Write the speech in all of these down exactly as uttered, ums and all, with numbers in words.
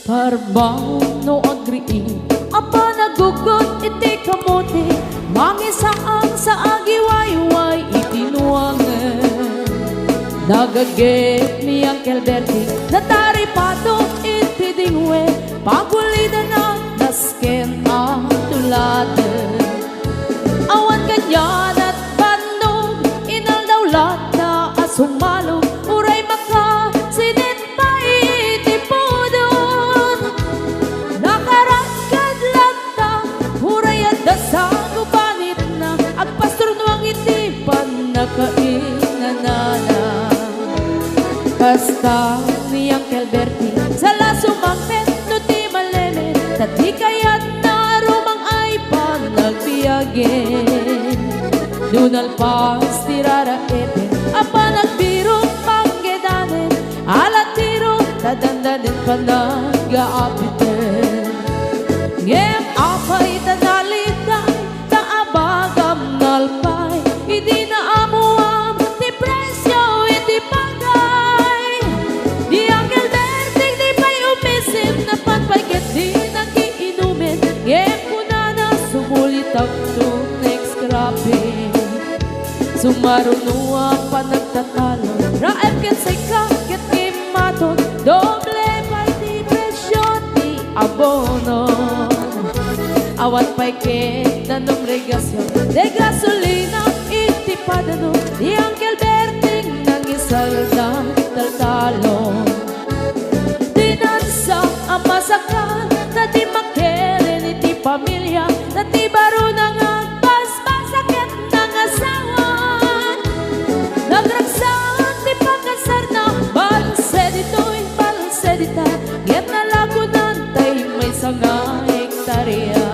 Karbao no agriing a panaggugot iti kamote, mangisaan sa agiwayway iti nuangen. Nagagep ni Uncle Bertie, nataripato iti dingwe, pagulidana nasken a tuladen. Awan kaniana ti bannog, inaldaw latta a sumalog, uray makasinit pay iti pudot. Nakaradkad latta, uray adda sango banitna, agpasturnuang iti pannakainanana. Kasta ni Uncle Bertie, sala sumangpet no ti malemed, ta di kayatna rumang ay panagbiagen. No nalpas ti raraepen a panagbirok panggedanen, alatiro ta dandanen panagaapiten. Ngem apay ta naliday ta abagam nalpay, idi naammoam ti presio iti pagay. Ni Uncle Berting di pay umisim, napan pay ket di nakiinumen, ngem kunana, sumulitakto next cropping. Sumaruno a panagtatalo, raep ken sika ket immaton, doble pay ti presio ti abono. Awan pay ket danum regasion, de gasolina iti padano, ni Uncle Berting nangisalda taltalon. Dinansa a masakal, ta di makilen iti pamilia, ta ti barona nga agbasbasa ket nangasawa. Nagragsak ti pakasarna, balse ditoy, balse dita, ngem nalagonan tay maysa nga hektaria.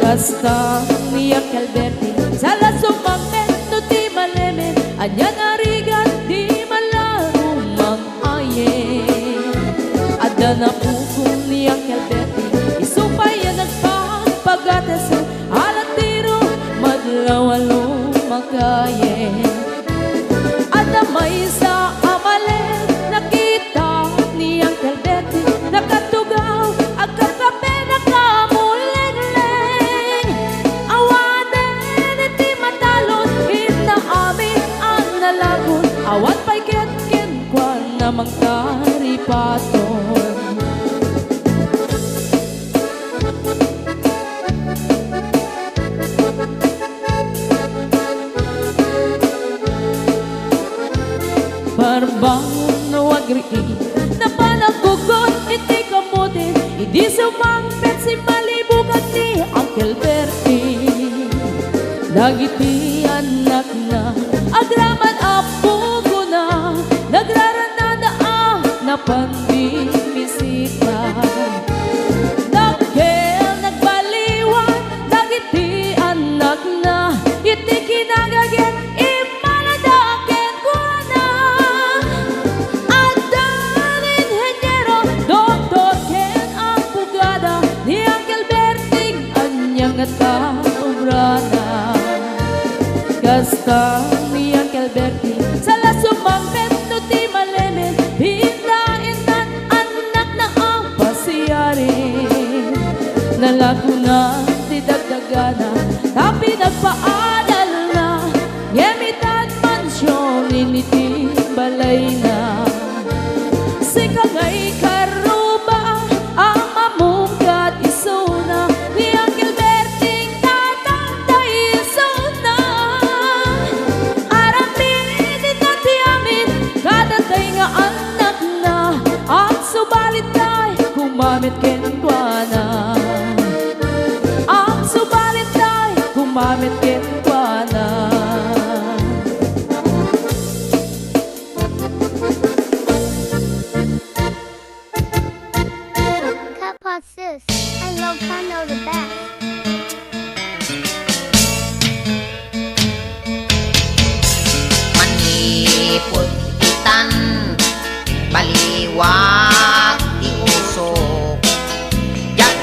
Kasta ni Uncle Bertie, sala sumangpet no ti malemed, ania narigat di malarumang ayen. Adda napukaw ni Uncle Bertie, isu pay a nagpagpagates, alatiro madlaw a lumakayen. Adda maysa a malem, nakita ni Uncle Bertie, nakatugaw, agkakape, nakamulengleng. Awanen iti matalon, inna amin a nalagon, awan pay ket kenkuana mangtaripaton. Barbaon no agriing, napanaggugot iti kamote, idi sumangpet, simmalibukag ni Uncle Bertie. Dagiti annakna, agraman a pugona, nagrarannada a napan bimisita. Dakkel nagbaliwan dagiti annakna, iti kinagaget immalada kenkuana. Addan inheniero, doktor ken abogada, ni Uncle Berting ania ngata obrana. Kasta ni Uncle Berting, sala sumangpet no ti malemed, pinta intan annakna a pasiaren. Nalagonan ti dagdagana, ta pinagpaadalna, ngem itan mansion iti balayna. Sika ngay karuba a mamungkat isuna, ni Uncle Berting tatangtay isuna. Aramidna ti amin kadatay nga annakna, agsubalit tay kumamet kenkuana. Agsubalit tay kumamet kenkuana. Cut Paw Sis, I love Pano the best. Manipud itan, baliwag ti usok. Diak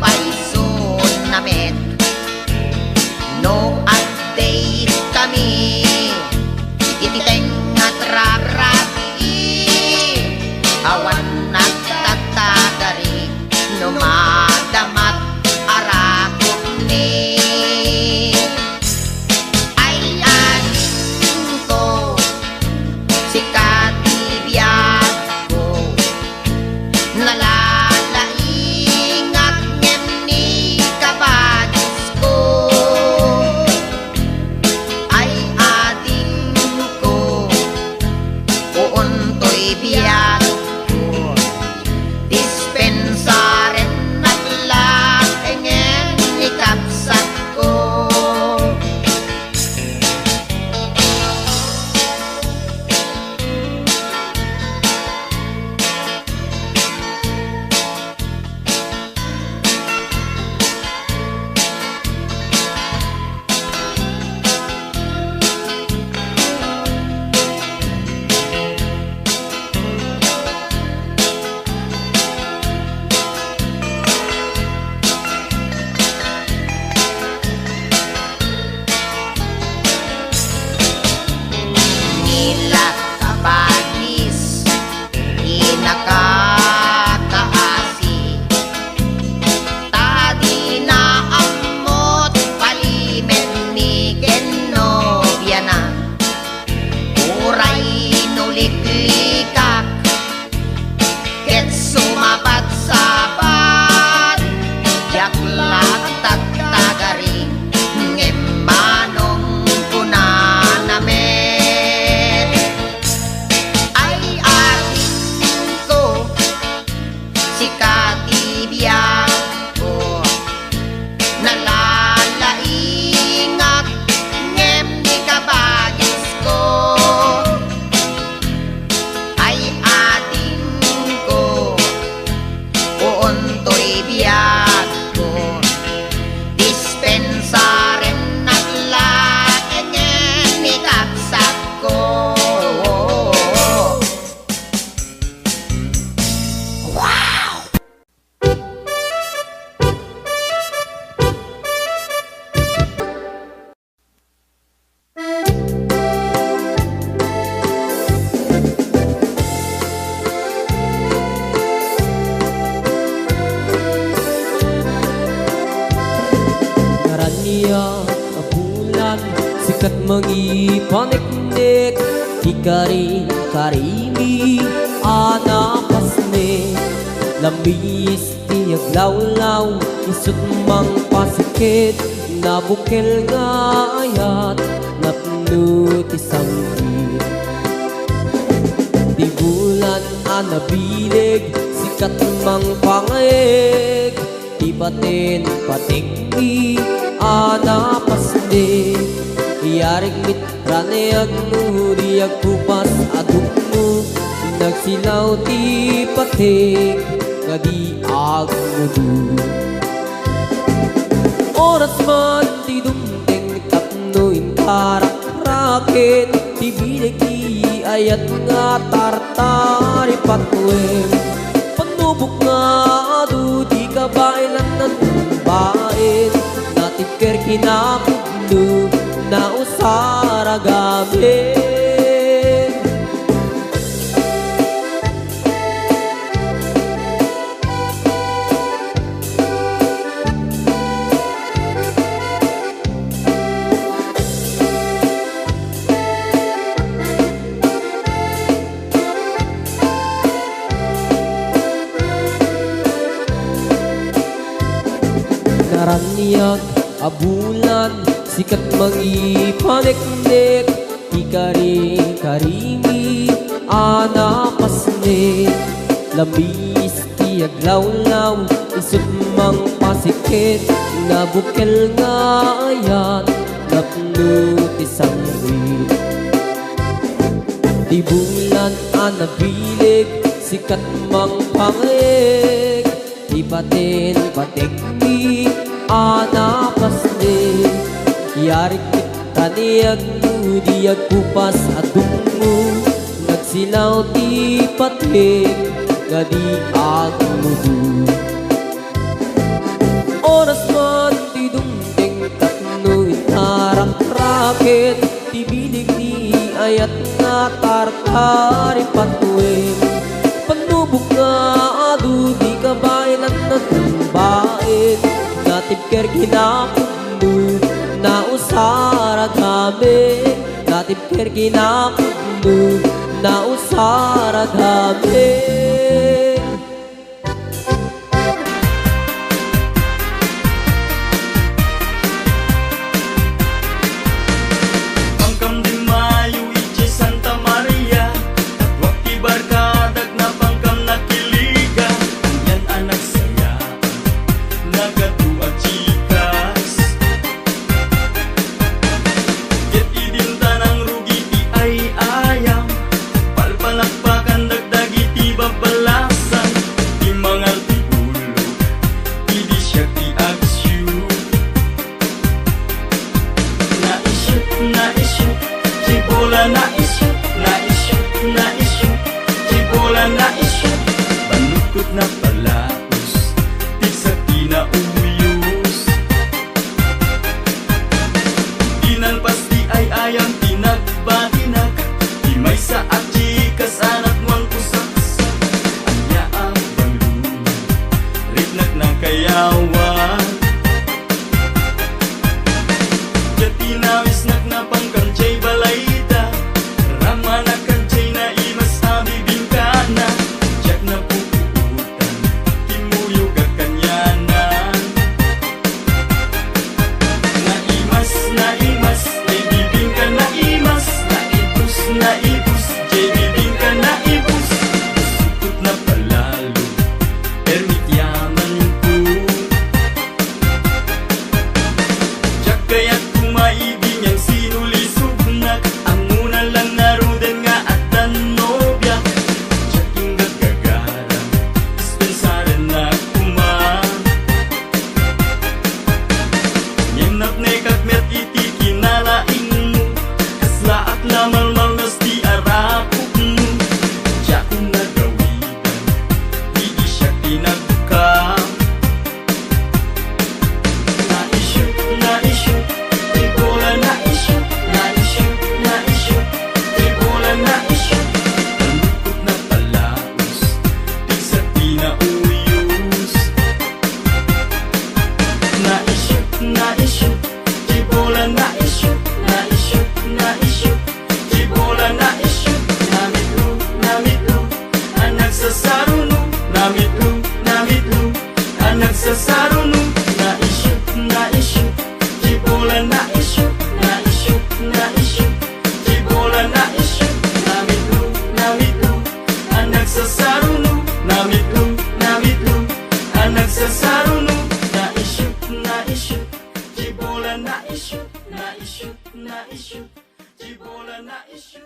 payso namet. No update kami iti tengnga rabii, awan nagtatagari no madamat a rakupmi. Ay adingko, sika ti biagko, nalalaingak ngem ni kabagisko. Ay adingko, uuntoy biagko, dispensarennak laeng ni kabsatko. Nilak a bagis, inakakaasi, ta dina ammot palimed ni ken nobiana. Uray no liklikak ket sumabat-sabat, diak la tattagari, ngem manong kunana met, ay adingko, sika ti biagko. Nalalaingak ngem ni kabagisko. Ay adingko, uuntoy biagko, dispensarennak laeng ni kabsatko. Naraniag a bulan, sikat mangipaneknek, ti kari-karimi a napasnek. Lambis ti aglawlaw, isut' mangpasikit, nabukel nga ayat, napno ti sangkit. Ti bulan a nabileg, sikat mangpangayeg, ti baten pategmi a napasnek. Yarik mit Raniag no di agkupas a dukno, nagsilaw ti pateg nga di agmudo. Oras man ti dumteng tapno intarakrakit, ti bileg ti ayat nga tartari patuen. Panubok nga adu ti kabaelan nan baen, natibker kinapudno, nausar a gamin. Naraniag a bulan, sikat mangipaneknek, ti kari-karimi a napasnek. Lambis ti aglawlaw, isut' mangpasikit, nabukel nga ayat, napno ti sangkit. Ti bulan a nabileg, sikat mangpangayeg, ti baten pategmi a napasnek. Yarik raniag no di agkupas a dukno, nagsilaw ti pateg nga di agmudo. Oras man ti dumteng tapno inarakraket ti bileg ni ayat nga tartari patuen. Panubok nga adu di kabaelan na tumbaen, natibker kinapudno, nausarag amin, natibker kinapudno, nausarag amin. Pangkam de Mayo idiay Santa Maria, katwak ti barkadak, napangkam nakiliga, anian a nagsaya, nagadu a chikas. Ket idinta nangrugi ti ay-ayam, palpalakpakandak dagiti babbalasang, ti mangartibulok idi siak ti agsio. Naisyo, naisyo, ti bola, naisyo, naisyo, naisyo, ti bola, naisyo. Banukot na palaus, pigsa ti nauyos. Di nalpas ti ay-ayam ti nagbatinak, ti maysa a chikas a natmuan pusaksak. Ania a bangluna, riknak nakayawan. Ket inawisnak napangkam jay balayda, rammanak jay naimas a bibingkana, diak napupuotan, kimmuyogak kaniana. Naimas, naimas, jay bibingka naimas, naibus, naibus, jay bibingka naibus, pusokot napalalo, permi ti amanko. Diak kayat koma idi nian sinulisognak, ammona lang ngaruden nga addan nobiak. Diak inggagaram, dispensarennak koma. Ngem napnekak met iti kinalaingmo, kaslaak la malmalmes ti arapokmo. Diakon nagawidan, idi siak ti nagkam. Naisyo, naisyo, ti bola, naisyo, naisyo, naisyo, ti bola, naisyo. Panukot napalaus, pigsa ti nauyos. Naisyo, naisyo, ti bola, naisyo, naisyo, naisyo, ti bola, naisyo. Namitlo, namitlo, a nagsasaruno, namitlo, namitlo, a nagsasaruno. Naisyo, naisyo, ti bola, naisyo, naisyo, naisyo, ti bola, naisyo. Namitlo, namitlo, a nagsasaruno, namitlo, namitlo, a nagsasaruno. Naisyo, naisyo, ti bola, naisyo, naisyo, naisyo, ti bola, naisyo.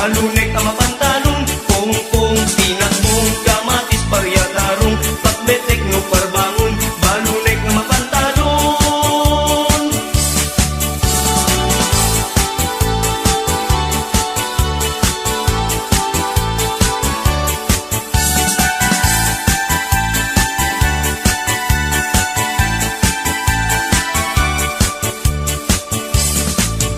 Balunek a mapantalon, pungpung, pinakbong, kamatis, paryatarong, pakbetek no parbangon, balunek a mapantalon.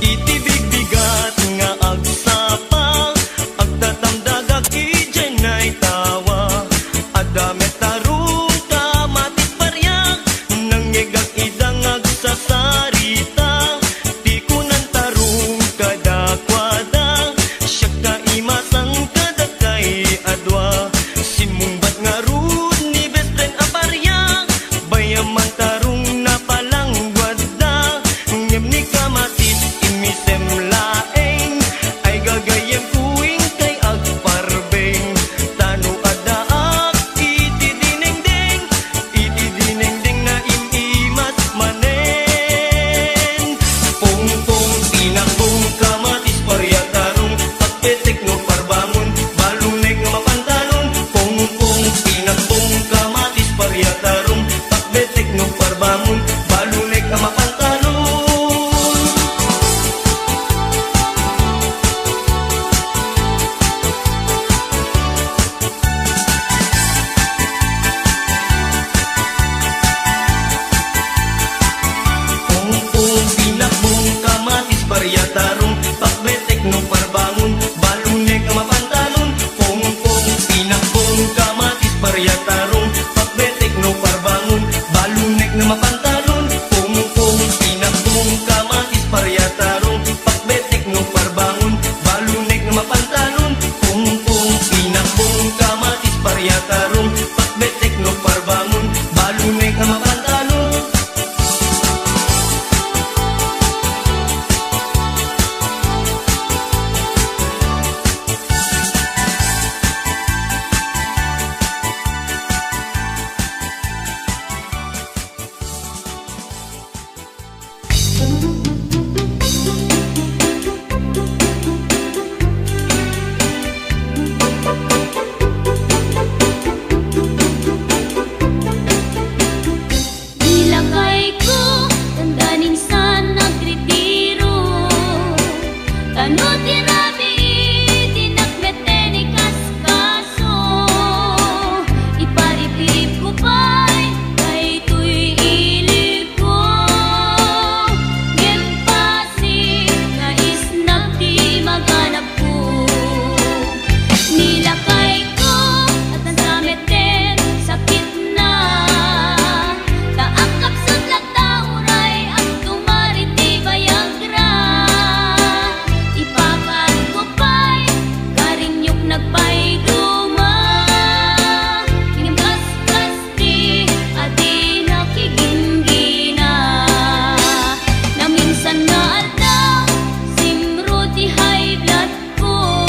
Iti bigbigat nga agsapa, agtatamdagak idiay naytawa. Adda met tarong, kamatis, pariak, nangngegak ida nga agsasarita. Ti kunan tarong kadakuada, siak ta imasang kadakay a dua. Simmungbat ngarud ni best friend a pariak, bayaman tarong napalangguadda. Ngem ni kamatis immisem laeng, ay gagayyemko inkay agparbeng. Ta no addaak iti dinengdeng, iti dinengdeng naim-imas manen. Pungpung, pinakbong, kamatis, paryatarong, pakbetek no parbangon, balunek nga mapantalon. Pungpung, pinakbong, kamatis, paryatarong, pakbetek no parbangon, balunek nga mapantalon. Pungpung, pinakbong, kamatis, paryatarong, pakbetek no parbangon, balunek a mapantalon. Pungpung, pinakbong, kamatis, paryatarong, pakbetek no parbangon, balunek a mapantalon. Pungpung, pinakbong, kamatis, paryatarong, pakbetek no parbangon, balunek a mapantalon. Pungpung, pinakbong, kamatis, paryatarong, pakbetek no parbangon, balunek a mapantalon. Nilakayko, tangganing san agritiro. Tano ti rabii, dinak met ni kaskaso. Iparip-iripko pay, daytoy iliko. Ngem pasig nga isnag ti maganab Nilakayko, at nadameten sakitna. Ta agkapsut latta uray agtumar iti bayagra. Ipakadko pay, karinyok nagpayduma. Ngem kaskas Ti adina kiginggina. Naminsan nga aldaw, simro ti high blood ko.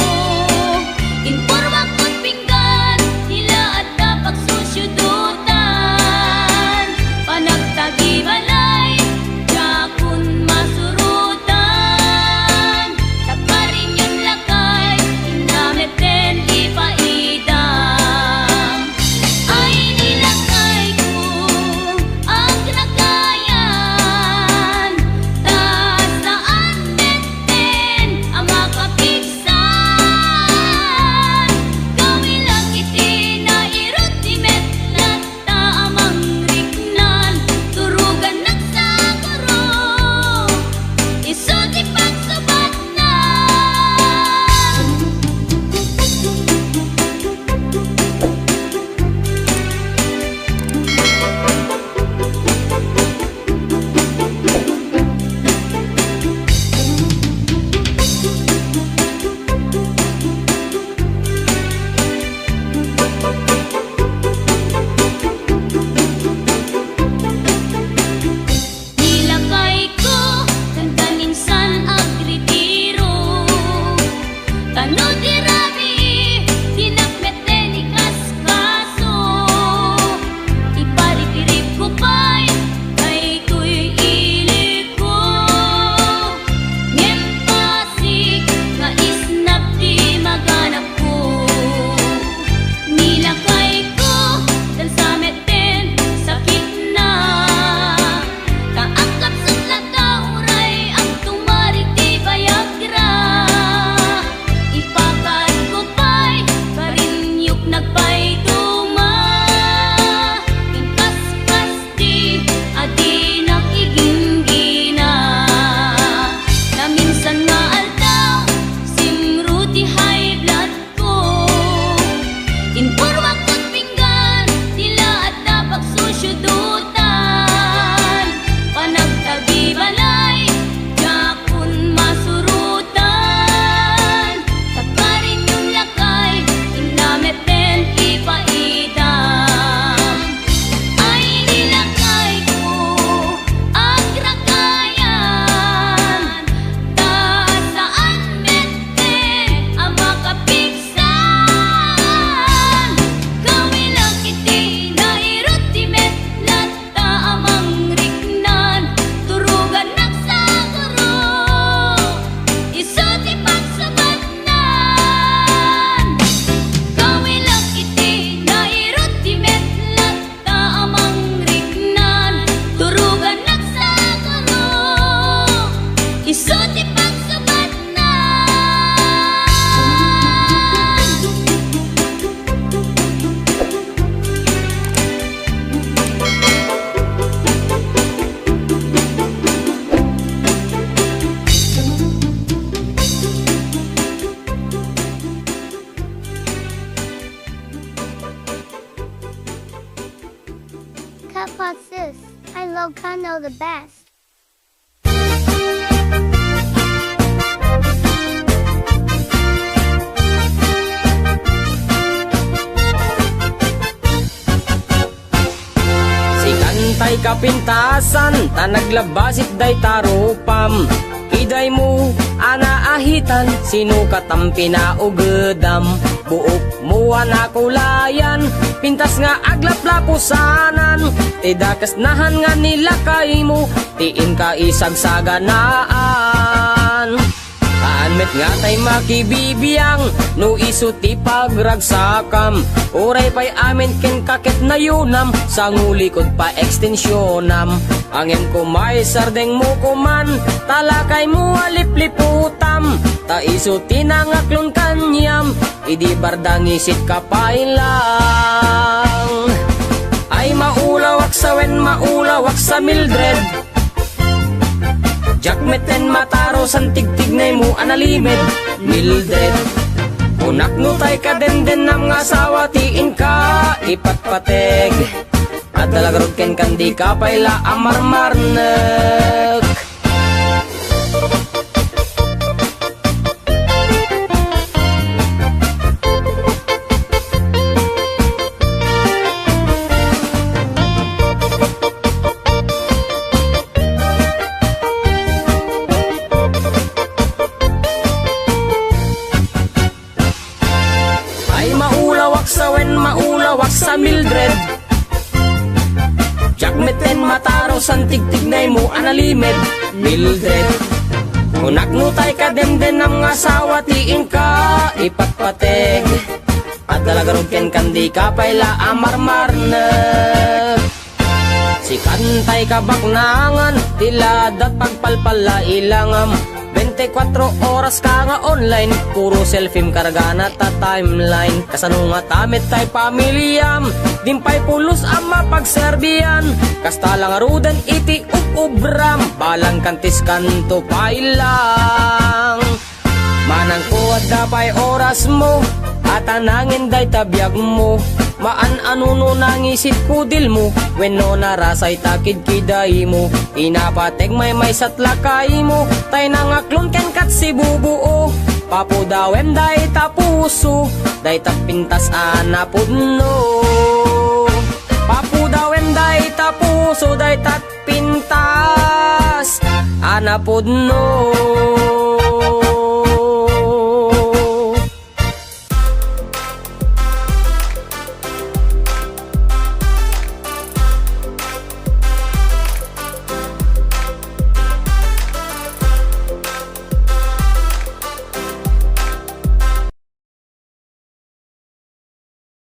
Inpormak ket pinggan, ti la adda pagsusudutan. Panagtagibalay, diakon masurotan. Tagparinyon lakay, inna metten ipaidam. Ay, ni lakayko, agragayan, ta saan metten a makapigsan. Gawilak iti nairut ti metlat ta a mangriknan, turugannak saguro, isu ti pagsubatna. Nilakayko, tangganing san agritiro. Tano ti rabii, dinak metten ikaskaso. Iparip-iripko pay, daytoy iliko. Ngem pasig nga isnap ti Ilocano the best. Sikan tay kapintasan, ta naglabasit dayta rupam. Kidaymo a naahitan, sino katam pinaugedam? Buokmo a nakulayan, pintas nga aglaplapusanan. Ti dakes nahan nga ni lakaymo, ti inka isagsaganaan. Haan met nga tay makibibiang, no isu ti pagragsakam. Uray pay amin kenka ket nayunam, sangulikod pa ekstensionam. Ngem koma isardengmo koman, ta lakaymo a lipliputam. Ta isu ti nangaklon kaniam, idi barda ngisit ka pay lang. Ay maulawak sa wen maulawak sa Mildred. Diak metten mataro san tigtignaymo a nalimed, Mildred. Kunak no tay kadendennam nga asawa ti inka ipatpateg. Adda la garud kenka, dika pay la a marmarnek. Ay maulawak sa wen maulawak sa Mildred. Diak metten mataro san tigtignaymo a nalimed, Mildred. Kunak no tay kadendennam nga asawa ti inka ipatpateg. Adda la garud kenka, dika pay la a marmarnek. Sikan tay kabaknangan, ti ladat pagpalpalla ilangam. Bente kuatro oras ka nga online, puro selfiem kargana ta timeline. Kasano ngata met tay pamiliam, dimpay pulos a mapagserbian. Kasta la ngaruden iti ub-ubram, balang kantis kanto pay lang. Manangko adda pay orasmo, a ta nangin dayta biagmo. Maan-ano no nangisit kudilmo, wenno narasay ta kidkidaymo. Inapateg maymaysa ti lakaymo, tay nangaklon kenka ti sibubuo. Papudawem dayta puso, dayta pintas a napudno. Papudawem dayta puso, dayta pintas a napudno.